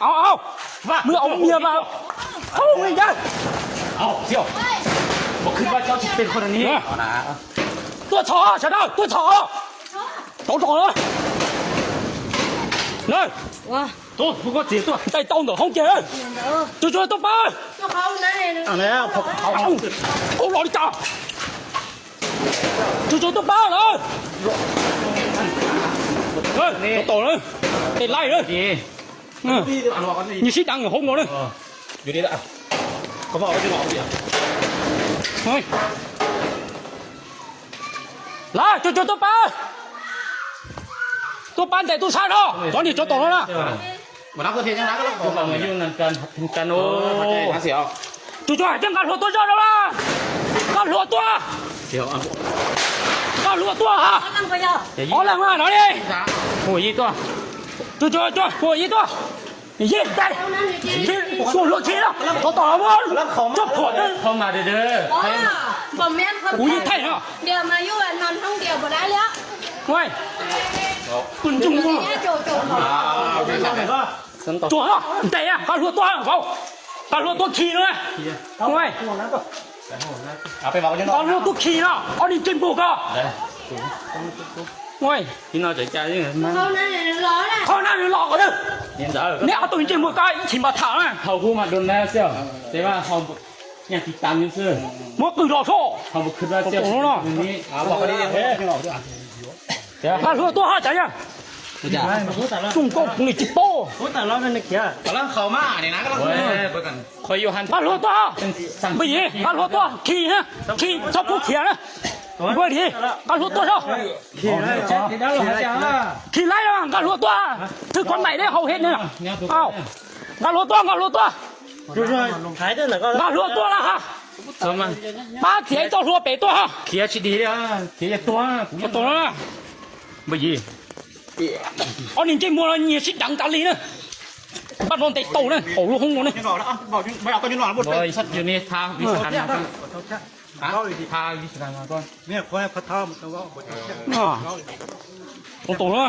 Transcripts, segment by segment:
Au, au, mws au mias mas. Au, mws ncaj. Au, Xiu, muab khwb vaj cov tsis pes kho ni. Tuaj txhom sawv daws, tuaj txhom. Tau tau na. Tuaj, tuaj txiv tuaj. Ntais tau ntawm hoob ces. Tsuag tsuag tuaj pab. Ub, los li cas. Tsuag tsuag tuaj pab lawm. Tau tau na. Tes laij na. Nws sib deev hauv no na. Lawm, tsuag tsuag tuaj pab. Tuaj pab ntes tub sab no, cov niag tsov tom no na. Tsuag tsuag hais tias nqa hluas tuaj zog no na. Nqa hluas tuaj. Nqa hluas tuaj ha. Ob leeg na no li. Tsuag tsuag, tsuag tsuag tuaj. Yej, tsuag hluas khi na, tsov tom no, tsuag phuam na. Kuv yeej thaij no. Tsuag, ntes, nqa hluas tuaj vauv. Nqa hluas tuaj khi no. Nqa hluas tuaj khi no, ob niag ntsej muag ko. Qhov no nws los ko, neb ob tug ntsej muag ko ib chim npaj tham na. Muab qws los soj. Nqa hluas tuaj ha cov yawg. Txooj koj kuv li tsis paub. Nqa hluas tuaj. Npawg Yim, nqa hluas tuaj khi, khi txhob pub khiav na. Npawg Yim, nqa hluas tuaj soj. Khi laij, nqa hluas tuaj. Twb kov maim li hau hev na. Nqa hluas tuaj, nqa hluas tuaj. Nqa hluas tuaj lawm ha. Pab txiav ib txoj hlua pem tuaj ha. Khiav tsis dim li, khiav tuag. Npawg Yim, ob niag ntsej muag no nyias sib deev tas li na. Npaj no ntes tau na, hauv lub hoob no ne. Tau tau na.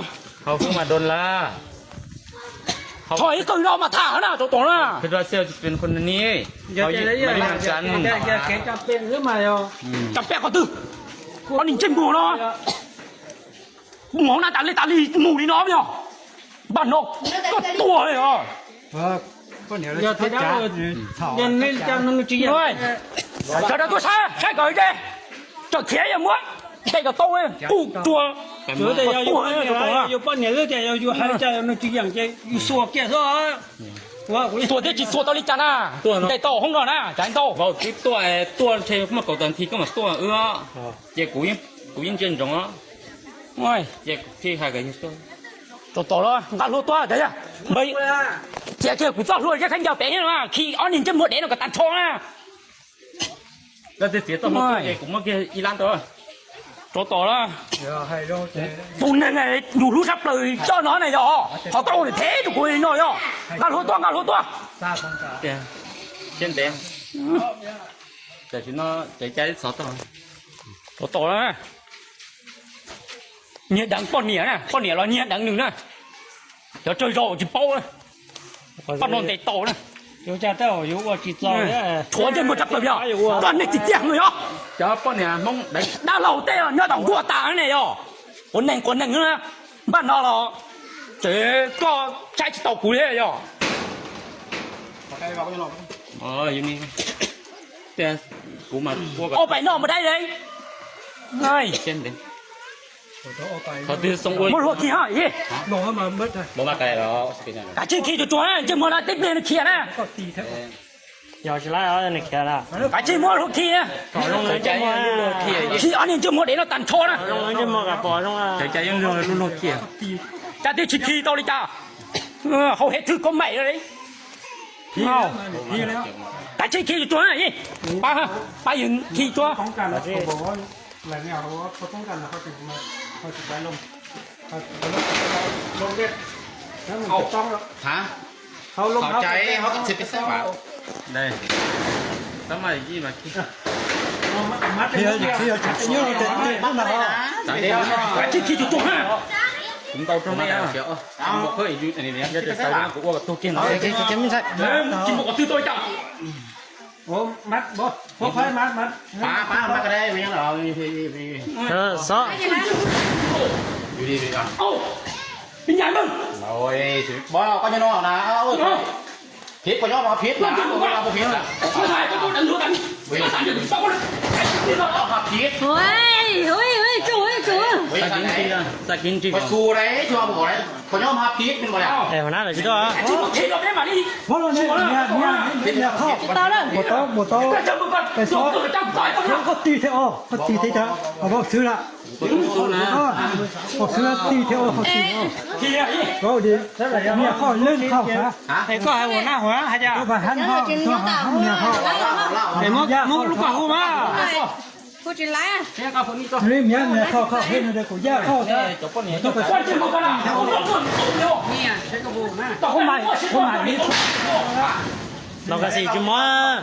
Txhob ib qw no mas tham na, tau tau na. Cam pem qhov twg, ob niag ntsej muag no. Mus hauv na tas li tas li mus li no yog. Npaj no koj tuag li os. Sawv daws tuaj saib, saib kom ze, tseem khiav yog muab ntes kom tau, kuj tuag. Tuag, tuag. Xuas thiab tsis xuas tau li cas na. Ntes tau hoob no na, cas ntau. Vauv twb tuaj, tuaj ntshe muaj kaum tawm nthi koj mam tuaj wb. Ces kuv yeej ntsia ntsoov. Ces thiaj hais kom yawg tuaj. Tau tau los nqa hlua tuaj, txiav kiag kuv txoj hlua thiab khaub ncaws pem thiab, khi ob niag ntsej muag dev no kom tag nrho na. Koj txiav txoj hlua tuaj ces kuv muab kiag ib lab rau. Tau tau los. Tus neeg yus hlub tshaj plaws coj no na yog, qhov koj ua phem rau kuv no yog. Nqa hlua tuaj, nqa hlua tuaj. Tam sim no tsev cai xov tau. Tau tau los. Nyiag deev poj niam na, poj niam los nyiag deev nws na. Cov tsawg zaus tsis paub na. Poj no ntes tau na. Tshuav ntsej muag tshaj plaws yog, koj neeg tsis txiaj heev yog. Cov poj niam Hmoob dab laug tej nyob tom nkuaj tas ne yog. Quav neeg quav neeg na. Npaj no los tsev koj saib tsis tau kuv li yog. Ob pais no mus dai li. Muab hlua khi ho. Kav tsij khi tsuag tsuag, ntsej muag no tib pliag nws khiav na. Kav tsij muab hlua khi. Khi ob niag ntsej muag dev no tag nrho na. Cas twb tsis khi tau li cas. Hau hev thwj kov maim li. Kav tsij khi tsuag tsuag, pab yus khi tsuag. Kav tsij khi tsuag tsuag ha. Kuv ntaus rau nej, kuv ua tug kiag no. Tsis muaj qhov twg tau cas. Ua mab, pab mab mab ka deb. Xov. Peb nyam mog. Koj nyob no na. Phiv, koj nyob no phiv na, koj nyob no phiv na. Phiv. Ui, ui, ui, tsum, ui, tsum. Koj su dai, koj nyob no phiv. Es hua nab lawm tsis tuaj. Tsis tau lawm. Mus tau, mus tau. Pes xov, koj tig thiab os, koj tig thiab, koj xwb lawm. Koj xwb tig thiab os, koj tig os. Koj di, niam koj leej koj. Es koj hais ua nab hua hais cas? Koj hais no, koj hais niam koj. Es muab lub koj hu mas. Li miam niam koj, koj hais no kuv yaj koj. Los kas xim tsis muab.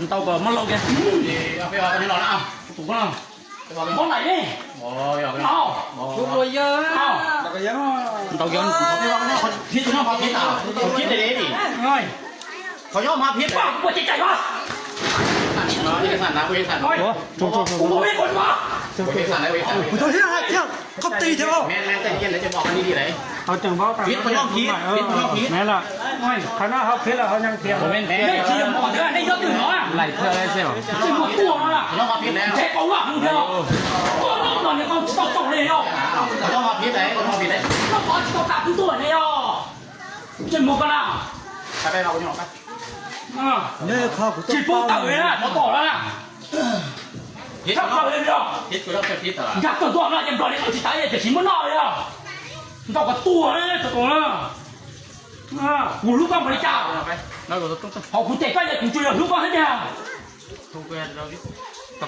Ntau kom muab lauj kiag. Ntau kiag. Qhov nyob hma phiv. Kuv tau thiab hais thiab, koj tig thiab os. Phiv qhov nyob phiv, phiv qhov nyob phiv. Qhov no ho phiv los ho nyob phiv. Nej tsis yog mos thiab, nej nyob twg no? Laim thiab seb os. Ntshe muaj tuaj no na. Ntshe qau loj heev thiab. Tuaj loj no niag qau tsis tau txaus li yog. Qhov nyob hma phiv, qhov nyob phiv. Koj pov tsis tau tas kuv tuaj ne yog. Ntsej muag koj na. Tsis pub tawm li na, thov tom na. Txhob tawm li os. Nkag kawg ntuj no ces nplog li tsis tawm tiam sis muab noj li os. Nrog koj tuag na, txhob tuag na. Kuv hlub koj npaum li cas, ho kuv cem koj ces kuv tsuas yog hlub koj thiab tiag.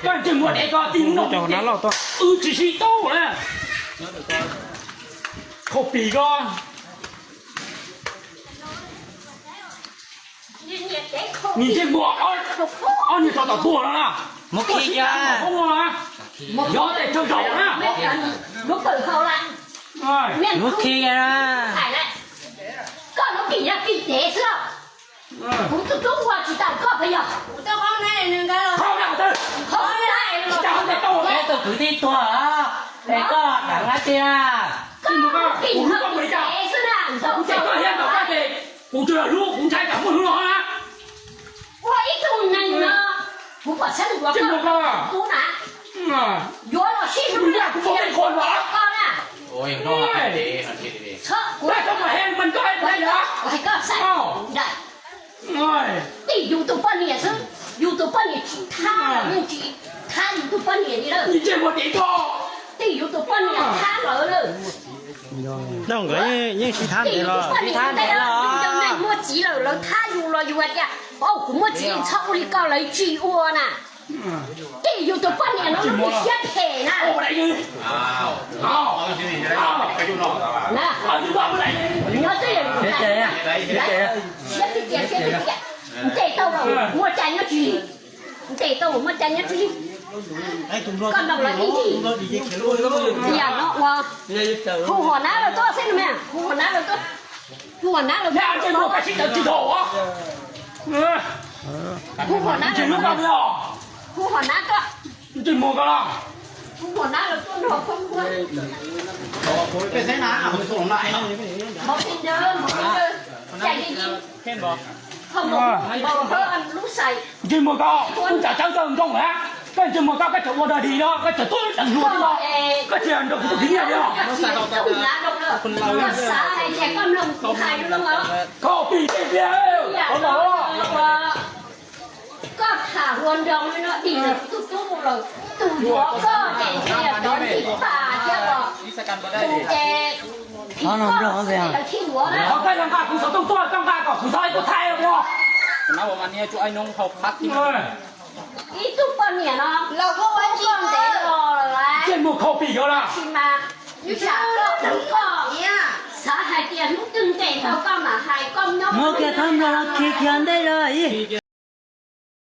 Koj ntsej muag dev ko txij hnub no wb tsis sib tau na. Khaus pim ko. Nws ntsej muag ob niag tso tom tuag no na. Muab khi ya. Yog tej tsawg zaum na. Muab khi ya. Koj lub pim yog pim dev xwb. Kuv tus tub ua tsis tau koj puas yog? Koj tus kwv tij tuag es koj deev dab tsi? Koj lub pim yog pim dev xwb na. Kuv tsuas yog hlub, kuv ntshai tsam muaj hnub no na. Ua ib tug neeg no, kuv pom txheeb yuav koj, kuv na, yuav los sib hlub, kuv pom koj na. Txhob kuv hais koj xwb, tim yus tus poj niam xwb, yus tus poj niam tsis thab los yeej tsis thab yus tus poj niam li lawm. Tim yus tus poj niam thab lawm lawm. Nkawd yeej sib thab ntev los, sib thab ntev los. Muaj txiv lawm lawv thab yus los yus hais tias, kuv muaj txiv txhob ua li koj, lawv tsis ua na. Tim yus tus poj niam no lub siab phem na. Nyob twj ywm, siab tiag tiag, siab tiag tiag. Ntes tau los muaj cai nyob tsis li. Ntes tau los muaj cai nyob tsis li. Koj nrog lawv ib ntsis. Yam no ua. Hu hom nab lawv tuaj xwb no mas, hu hom nab lawv tuaj. Hu hom nab lawv tuaj. Hu hom nab lawv tuaj. Hu hom nab tuaj. Hu hom nab lawv tuaj nrog koj ua. Npau pij ntawd, npau pij ntawd. Cais li ntsis. Ho npau, npau hawb lub xais. Ntsej muag koj, kuv txav tsawv rau nroo na. Koj ntsej muag koj, koj tseem ua dog dig no, koj tseem tuaj deev hluas thiab no. Koj tsis nrog kuv tus txiv niam li os. Koj xav hais tias koj mloog kuv hais lus los. Koj pim pim pim. Koj tham hluas nraug li no dim kuv tus tub lawm, tus yuav koj ces ntshe yog cov ntim pas thiab os. Tus ces thib koj xwb lawv thiaj yuav na. Qhov koj yuav nqa kuv xov tooj tuaj, koj nqa kom kuv txhob tuaj thaij os. Ib tug poj niam no, koj ntev los lawm. Ntsej muag khaus pim yuav lawm. Tab sis mas, ntshai koj, koj xav hais tias hnub twg ntes tau koj mam hais, koj nyob. Muab kiag thab nplog los khi kiag ntej lawm ib.